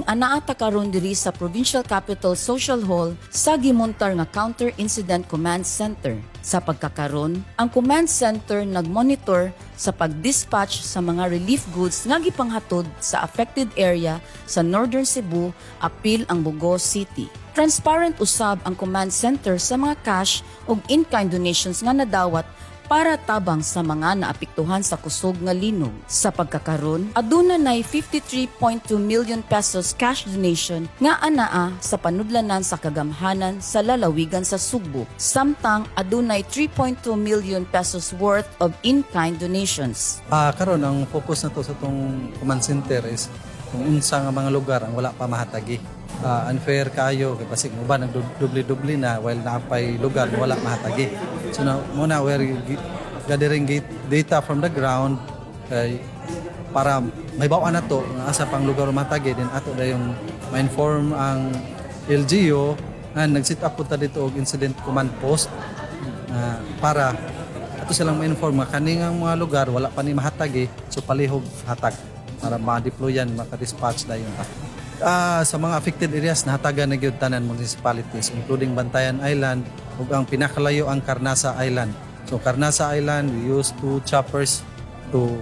Anaa ta karon diri sa Provincial Capitol Social Hall sa gimontar nga Counter Incident Command Center. Sa pagkakaron, ang command center nagmonitor sa pag-dispatch sa mga relief goods nga gipanghatod sa affected area sa Northern Cebu apil ang Bogo City. Transparent usab ang command center sa mga cash ug in-kind donations nga nadawat para tabang sa mga naapektuhan sa kusog nga linog. Sa pagkakaron, aduna nay ₱53.2 million cash donation nga anaa sa panudlanan sa kagamhanan sa lalawigan sa Sugbo. Samtang adunay ₱3.2 million worth of in-kind donations. Karon ang focus nato sa atong command center is kung unsa nga mga lugar ang wala pa mahatagi. Unfair kayo kay basig mo ba nagdubli-dubli na while naapay lugar nga wala mahatagi. So na muna we're gathering data from the ground kay para may bawaan na to nga asa pang lugar mahatagi, then ato dayong ma-inform ang LGU nga nag-set up po ta dito og incident command post para ato silang ma-inform nga kani nga mga lugar wala pa ni mahatagi, so palihog hatag para ma-deployan, maka-dispatch dayon ta. Sa mga affected areas, nahatagan na gyud tanan municipalities, including Bantayan Island ug ang pinakalayo, ang Carnaza Island. So Carnaza Island, we use two choppers to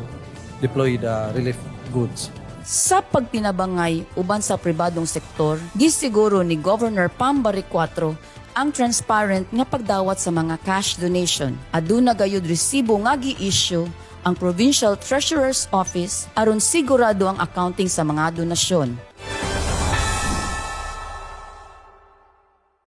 deploy the relief goods. Sa pagtinabangay uban sa pribadong sektor, gisiguro ni Governor Pam Baricuatro ang transparent nga pagdawat sa mga cash donation. Aduna gayud resibo nga gi-issue ang Provincial Treasurer's Office aron sigurado ang accounting sa mga donasyon.